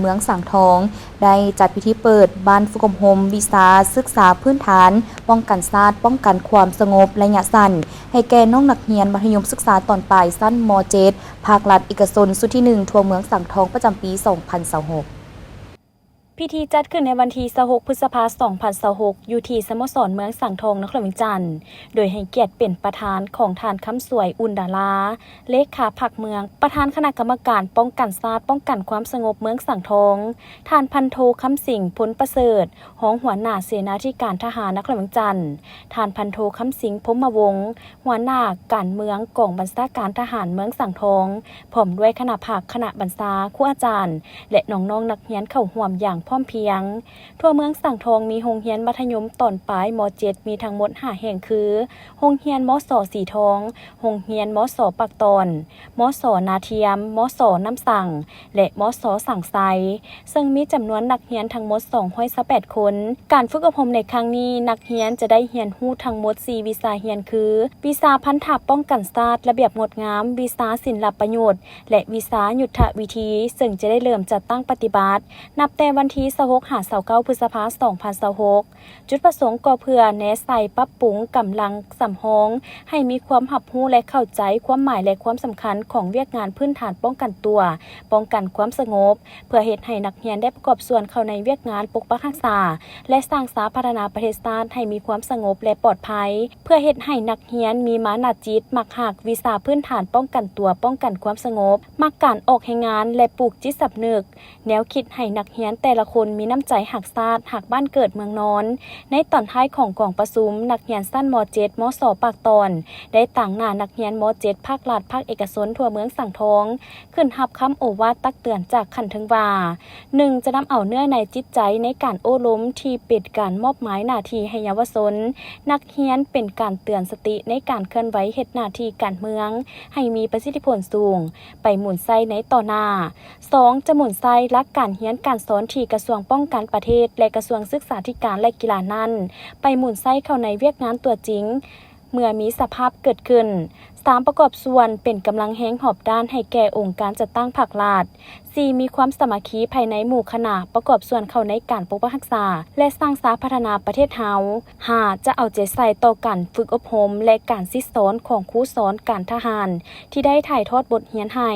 ເມືອງສັງທອງ ໄດ້ຈັດພິທີເປີດບ້ານຝຶກອົບຮົມວິຊາສຶກສາພື້ນຖານປ້ອງກັນຊາດ, ປ້ອງກັນຄວາມສະຫງົບໄລຍະສັ້ນ ໃຫ້ແກ່ນ້ອງນັກຮຽນມັດທະຍົມສຶກສາຕອນປາຍຊັ້ນ ມ.ເຈັດ ພາກລັດເອກະຊົນ ຊຸດທີໜຶ່ງ ທົ່ວເມືອງສັງທອງ ປະຈຳປີສອງພັນຊາວຫົກ. ພິທີຈັດຂຶ້ນໃນວັນທີຊາວຫົກ ພຶດສະພາ ສອງພັນຊາວຫົກ ຢູ່ທີ່ສະໂມສອນເມືອງສັງທອງ ນະຄອນຫຼວງວຽງຈັນ ໂດຍໃຫ້ກຽດເປັນປະທານຂອງທ່ານ ຄຳສວຍ ອຸ່ນດາລາ ເລຂາພັກເມືອງ, ປະທານຄະນະກຳມະການປ້ອງກັນຊາດ, ປ້ອງກັນຄວາມສະຫງົບເມືອງສັງທອງ, ທ່ານພັນໂທ ຄຳສິງ ພົນປະເສີດ ຮອງຫົວໜ້າເສນາທິການທະຫານນະຄອນຫຼວງວຽງຈັນ, ທ່ານພັນໂທ ຄຳສິງ ພົມມະວົງ ຫົວໜ້າການເມືອງກອງບັນຊາການທະຫານເມືອງສັງທອງ, ພ້ອມດ້ວຍຄະນະພັກ, ຄະນະບັນຊາ, ຄູອາຈານ ແລະ ນ້ອງໆນັກຮຽນເຂົ້າຮ່ວມຢ່າງພ້ອມພຽງ. ທົ່ວເມືອງສັງທອງມີໂຮງຮຽນມັດທະຍົມຕອນປາຍ ມ.ເຈັດ ມີທັງໝົດຫ້າແຫ່ງຄື ໂຮງຮຽນ ມສ ສີທອງ, ໂຮງຮຽນ ມສ ປາກຕອນ, ມສ ນາທຽມ, ມສ ນ້ຳສັງ ແລະ ມສ ສັງໄຊ, ເຊິ່ງມີຈຳນວນນັກຮຽນທັງໝົດສອງຮ້ອຍຊາວແປດຄົນ. ການຝຶກອົບຮົມໃນຄັ້ງນີ້, ນັກຮຽນຈະໄດ້ຮຽນຮູ້ທັງໝົດສີ່ວິຊາຮຽນຄື ວິຊາພັນທະປ້ອງກັນຊາດ, ລະບຽບງົດງາມ, ວິຊາສິນລະປະໂຫຍດ ແລະ ວິຊາຍຸດທະວິທີ, ເຊິ່ງຈະໄດ້ເລີ່ມຈັດຕັ້ງປະຕິບັດ ນັບແຕ່ວັນທີຊາວຫົກ ຫາ ຊາວເກົ້າ ພຶດສະພາ ສອງພັນຊາວຫົກ. ຈຸດປະສົງກໍເພື່ອແນໃສ່ປັບປຸງກຳລັງສຳຮອງ ໃຫ້ມີຄວາມຮັບຮູ້ ແລະ ເຂົ້າໃຈຄວາມໝາຍ ແລະ ຄວາມສຳຄັນຂອງວຽກງານພື້ນຖານປ້ອງກັນຕົວ, ປ້ອງກັນຄວາມສະຫງົບ, ເພື່ອເຮັດໃຫ້ນັກຮຽນໄດ້ປະກອບສ່ວນເຂົ້າໃນວຽກງານປົກປັກຮັກສາ ແລະ ສ້າງສາພັດທະນາປະເທດຊາດໃຫ້ມີຄວາມສະຫງົບ ແລະ ປອດໄພ, ເພື່ອເຮັດໃຫ້ນັກຮຽນມີມານະຈິດມັກຮັກວິຊາພື້ນຖານປ້ອງກັນຕົວ, ປ້ອງກັນຄວາມສະຫງົບ, ມັກການອອກແຮງງານ ແລະ ປູກຈິດສຳນຶກ ແນວຄິດໃຫ້ນັກຮຽນແຕ່ລະຄົນມີນ້ຳໃຈຮັກຊາດ, ຮັກບ້ານເກີດເມືອງນອນ. ໃນຕອນທ້າຍຂອງກອງປະຊຸມ, ນັກຮຽນຊັ້ນ ມ.ເຈັດ ມສ ປາກຕອນ ໄດ້ຕາງໜ້ານັກຮຽນ ມ.ເຈັດ ພາກລັດ, ພາກເອກະຊົນທົ່ວເມືອງສັງທອງ ຂຶ້ນຮັບຄຳໂອວາດຕັກເຕືອນຈາກຂັ້ນເທິງວ່າ, ໜຶ່ງ ຈະນຳເອົາເນື້ອໃນຈິດໃຈໃນການໂອ້ລົມທີ່ເປັນການມອບໝາຍໜ້າທີ່ໃຫ້ເຍົາວະຊົນ, ນັກຮຽນເປັນການເຕືອນສະຕິໃນການເຄື່ອນໄຫວເຮັດໜ້າທີ່ການເມືອງໃຫ້ມີປະສິດທິຜົນສູງ ໄປໝູນໃຊ້ໃນຕໍ່ໜ້າ. ສອງ ຈະໝູນໃຊ້ຫຼັກການຮຽນການສອນທີ່ກະຊວງປ້ອງກັນປະເທດ ແລະ ກະຊວງສຶກສາທິການ ແລະ ກິລານັ້ນ ໄປໝູນໃຊ້ເຂົ້າໃນວຽກງານຕົວຈິງ ເມື່ອມີສະພາບເກີດຂຶ້ນ. ສາມ ປະກອບສ່ວນເປັນກຳລັງແຮງຮອບດ້ານໃຫ້ແກ່ອົງການຈັດຕັ້ງພາກລັດ. ສີ່ ມີຄວາມສາມັກຄີພາຍໃນໝູ່ຄະນະ, ປະກອບສ່ວນເຂົ້າໃນການປົກປັກຮັກສາ ແລະ ສ້າງສາພັດທະນາປະເທດເຮົາ. ຫ້າ ຈະເອົາໃຈໃສ່ຕໍ່ການຝຶກອົບຮົມ ແລະ ການສິດສອນຂອງຄູສອນການທະຫານ ທີ່ໄດ້ຖ່າຍທອດບົດຮຽນໃຫ້.